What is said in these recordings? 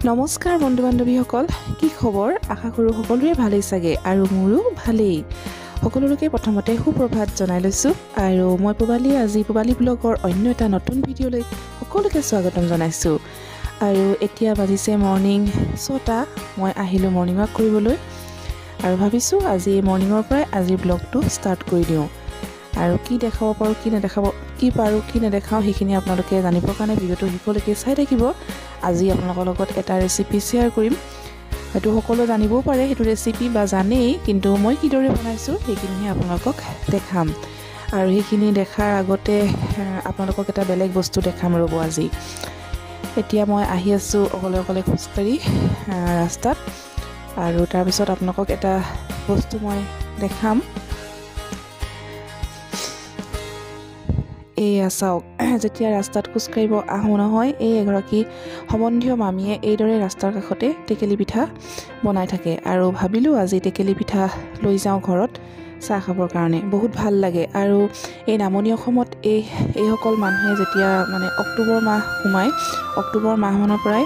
নমস্কাৰ বন্ধু বান্ধৱীসকল, কি খবৰ? আশা কৰোঁ সকলোৰে ভালেই চাগে আৰু মোৰো ভালেই। সকলোকে প্ৰথমতে সুপ্ৰভাত জনাই লৈছোঁ আৰু মই পূবালী, আজি পূবালী ব্লগৰ অন্য এটা নতুন ভিডিঅ'লৈ সকলোকে স্বাগতম জনাইছোঁ। আৰু এতিয়া বাজিছে মৰ্ণিং 6টা, মই আহিলোঁ মৰ্ণিং ৱাক কৰিবলৈ আৰু ভাবিছোঁ আজি মৰ্ণিঙৰ পৰাই আজিৰ ব্লগটো ষ্টাৰ্ট কৰি দিওঁ। আৰু কি দেখাব পাৰোঁ, কি নেদেখাব, কি পাৰোঁ কি নেদেখাওঁ সেইখিনি আপোনালোকে জানিবৰ কাৰণে ভিডিঅ'টো শেষলৈকে চাই থাকিব। আজি আপোনালোকৰ লগত এটা ৰেচিপি শ্বেয়াৰ কৰিম, হয়তো সকলোৱে জানিবও পাৰে সেইটো ৰেচিপি বা জানেই, কিন্তু মই কিদৰে বনাইছোঁ সেইখিনিহে আপোনালোকক দেখাম। আৰু সেইখিনি দেখাৰ আগতে আপোনালোকক এটা বেলেগ বস্তু দেখাম ৰ'ব। আজি এতিয়া মই আহি আছোঁ অকলে অকলে খোজকাঢ়ি ৰাস্তাত, আৰু তাৰপিছত আপোনালোকক এটা বস্তু মই দেখাম। এয়া চাওক, যেতিয়া ৰাস্তাত খোজকাঢ়িব আহোঁ নহয়, এই এগৰাকী সম্বন্ধীয় মামীয়ে এইদৰে ৰাস্তাৰ কাষতে টেকেলি পিঠা বনাই থাকে। আৰু ভাবিলোঁ আজি টেকেলি পিঠা লৈ যাওঁ ঘৰত চাহ খাবৰ কাৰণে, বহুত ভাল লাগে। আৰু এই নামনি অসমত এইসকল মানুহে যেতিয়া মানে অক্টোবৰ মাহ সোমায়, অক্টোবৰ মাহমানৰ পৰাই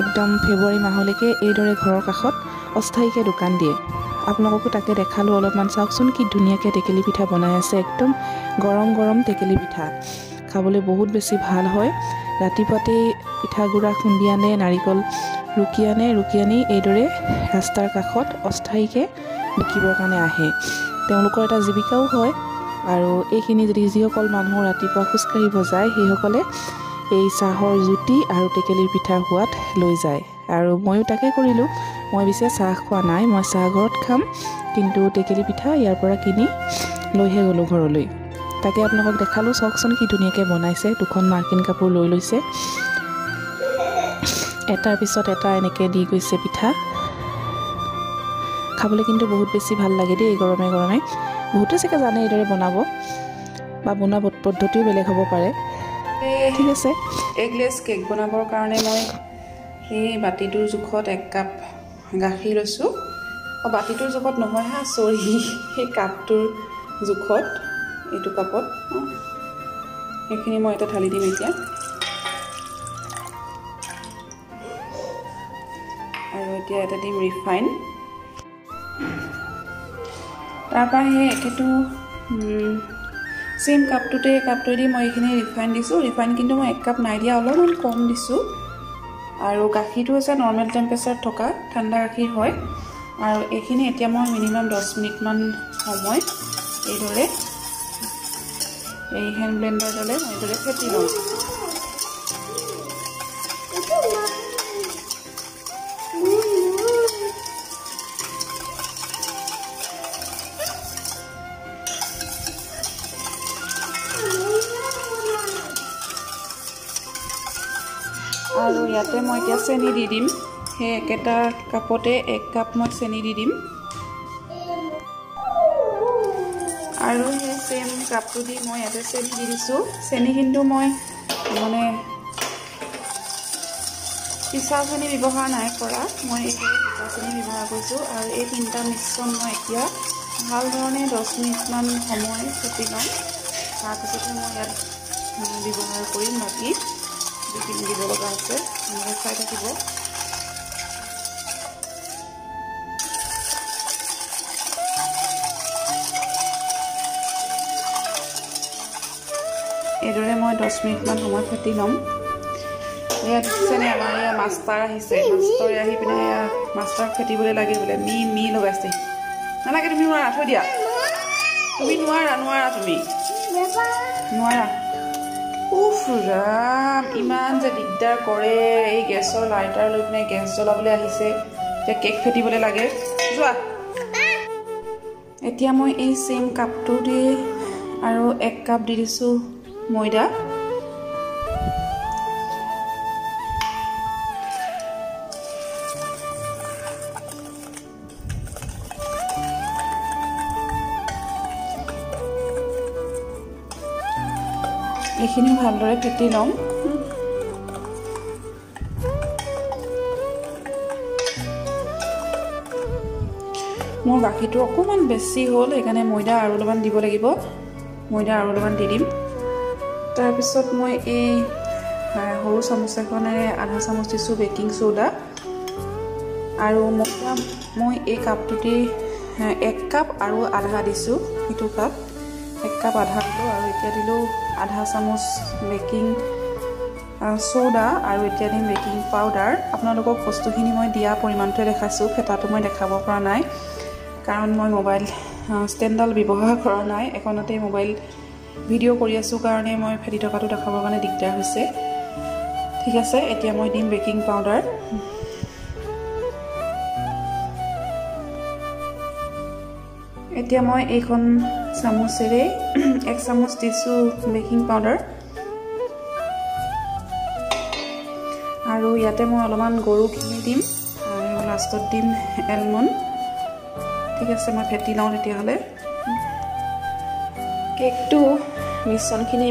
একদম ফেব্ৰুৱাৰী মাহলৈকে এইদৰে ঘৰৰ কাষত অস্থায়ীকৈ দোকান দিয়ে। আপোনালোককো তাকে দেখালোঁ অলপমান, চাওকচোন কি ধুনীয়াকৈ টেকেলি পিঠা বনাই আছে, একদম গৰম গৰম টেকেলি পিঠা খাবলৈ বহুত বেছি ভাল হয়। ৰাতিপুৱাতেই পিঠাগুড়া খুন্দি আনে, নাৰিকল ৰুকি আনে, ৰুকি আনি এইদৰে ৰাস্তাৰ কাষত অস্থায়ীকৈ বিকিবৰ কাৰণে আহে। তেওঁলোকৰ এটা জীৱিকাও হয়। আৰু এইখিনি যদি যিসকল মানুহ ৰাতিপুৱা খোজকাঢ়িব যায় সেইসকলে এই চাহৰ জুতি আৰু টেকেলিৰ পিঠাৰ সোৱাদ লৈ যায়। আৰু ময়ো তাকে কৰিলোঁ। মই পিছে চাহ খোৱা নাই, মই চাহ ঘৰত খাম, কিন্তু টেকেলি পিঠা ইয়াৰ পৰা কিনি লৈহে গ'লোঁ ঘৰলৈ। তাকে আপোনালোকক দেখালোঁ, চাওকচোন কি ধুনীয়াকৈ বনাইছে। দুখন মাৰ্কিন কাপোৰ লৈ লৈছে, এটাৰ পিছত এটা এনেকৈ দি গৈছে পিঠা। খাবলৈ কিন্তু বহুত বেছি ভাল লাগে দেই গৰমে গৰমে। বহুতে চাগে জানে এইদৰে বনাব, বা বনোৱা পদ্ধতিও বেলেগ হ'ব পাৰে। ঠিক আছে, এগলেছ কেক বনাবৰ কাৰণে মই সেই বাতিটোৰ জোখত 1 কাপ গাখীৰ লৈছোঁ। অঁ, বাতিটোৰ জোখত নহয় হা, চৰি, সেই কাপটোৰ জোখত, এইটো কাপত। সেইখিনি মই এটা ঢালি দিম এতিয়া। আৰু এতিয়া এটা দিম ৰিফাইন। তাৰপৰা সেই একেটো ছেইম কাপটোৱেদি মই এইখিনি ৰিফাইন দিছোঁ। ৰিফাইন কিন্তু মই 1 কাপ নাই দিয়া, অলপমান কম দিছোঁ। আৰু গাখীৰটো হৈছে নৰ্মেল টেম্পাৰেচাৰত থকা ঠাণ্ডা গাখীৰ হয়। আৰু এইখিনি এতিয়া মই মিনিমাম 10 মিনিটমান সময় এইদৰে এই হেণ্ড ব্লেণ্ডাৰডালে মই এইদৰে ফেটি ল'ম। আৰু ইয়াতে মই এতিয়া চেনি দি দিম। সেই একেটা কাপতে 1 কাপ মই চেনি দি দিম। আৰু সেই চেম কাপটো দি মই ইয়াতে চেনি দি দিছোঁ। চেনি কিন্তু মই মানে পিচা চেনি ব্যৱহাৰ নাই কৰা, মই এইদৰে পিচা চেনি ব্যৱহাৰ কৰিছোঁ। আৰু এই তিনিটা মিশ্ৰণ মই এতিয়া ভাল ধৰণে 10 মিনিটমান সময় ফেটি ল'ম। তাৰপিছতহে মই ইয়াত ব্যৱহাৰ কৰিম বাকী যিখিনি দিব লগা আছে। এনেকৈ চাই থাকিব। এইদৰে মই 10 মিনিটমান সময় ফেটি ল'ম। এয়া দেখিছেনে, আমাৰ এয়া মাষ্টাৰ আহিছে। মাষ্টৰে আহি পিনে এয়া মাষ্টাৰক ফেটিবলৈ লাগে বোলে, মি মি লগাইছে। নালাগে, তুমি নোৱাৰা, থৈ দিয়া। তুমি নোৱাৰা, নোৱাৰা, তুমি নোৱাৰা। উফ ৰাম, ইমান যে দিগদাৰ কৰে। এই গেছৰ লাইটাৰ লৈ পিনে গেছ জ্বলাবলৈ আহিছে, এতিয়া কেক ফেটিবলৈ লাগে। যোৱা। এতিয়া মই এই ছেইম কাপটো দি আৰু 1 কাপ দি দিছোঁ ময়দা। এইখিনি ভালদৰে ফেটি ল'ম। মোৰ গাখীৰটো অকণমান বেছি হ'ল, সেইকাৰণে ময়দা আৰু অলপমান দিব লাগিব। ময়দা আৰু অলপমান দি দিম। তাৰপিছত মই এই সৰু চামুচ এখনেৰে আধা চামুচ দিছোঁ বেকিং চ'ডা। আৰু মই এই কাপটোতে 1 কাপ আৰু আধা দিছোঁ, সেইটো কাপ 1 কাপ আধা দিলোঁ। আৰু এতিয়া দিলোঁ আধা চামুচ বেকিং চ'ডা আৰু এতিয়া দিম বেকিং পাউডাৰ। আপোনালোকক বস্তুখিনি মই দিয়া পৰিমাণটোৱে দেখাইছোঁ, ফেটাটো মই দেখাব পৰা নাই কাৰণ মই মোবাইল ষ্টেণ্ডডাল ব্যৱহাৰ কৰা নাই, এখনতেই মোবাইল ভিডিঅ' কৰি আছোঁ কাৰণে মই ফেটি থকাটো দেখাবৰ কাৰণে দিগদাৰ হৈছে। ঠিক আছে, এতিয়া মই দিম বেকিং পাউডাৰ। এতিয়া মই এইখন চামুচেৰে 1 চামুচ দিছোঁ বেকিং পাউডাৰ। আৰু ইয়াতে মই অলপমান গৰু ঘি দিম আৰু লাষ্টত দিম এলমণ্ড। ঠিক আছে, মই ফেটি লওঁ তেতিয়াহ'লে। কেকটো মিশ্ৰণখিনি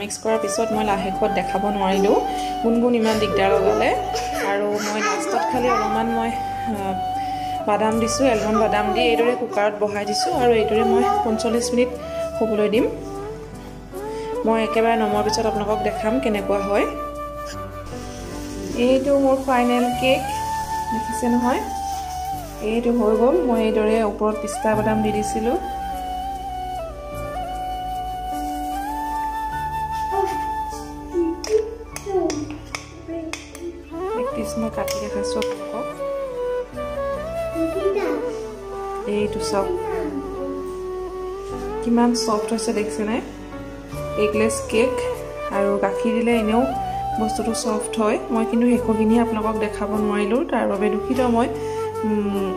মিক্স কৰাৰ পিছত মই শেষত দেখাব নোৱাৰিলোঁ, গুণগুণ ইমান দিগদাৰ লগালে। আৰু মই লাষ্টত খালি অলপমান মই বাদাম দিছোঁ, এলমণ্ড বাদাম দি এইদৰে কুকাৰত বহাই দিছোঁ। আৰু এইদৰে মই 45 মিনিট হ'বলৈ দিম। মই একেবাৰে নমোৱাৰ পিছত আপোনালোকক দেখাম কেনেকুৱা হয়। এইটো মোৰ ফাইনেল কেক, দেখিছে নহয়, এইটো হৈ গ'ল। মই এইদৰে ওপৰত পিস্তা বাদাম দি দিছিলোঁ। এক পিচ মই কাটি দেখাইছোঁ আপোনালোকক। এইটো চাওক কিমান চফ্ট হৈছে, দেখিছেনে? এগলেছ কেক আৰু গাখীৰ দিলে এনেও বস্তুটো চফ্ট হয়। মই কিন্তু শেষৰখিনি আপোনালোকক দেখাব নোৱাৰিলোঁ, তাৰ বাবে দুখিত মই।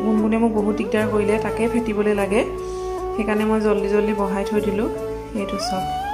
গুণগুণে মোক বহুত দিগদাৰ কৰিলে, তাকে ফেটিবলৈ লাগে, সেইকাৰণে মই জল্দি জল্দি বহাই থৈ দিলোঁ। এইটো চাওক।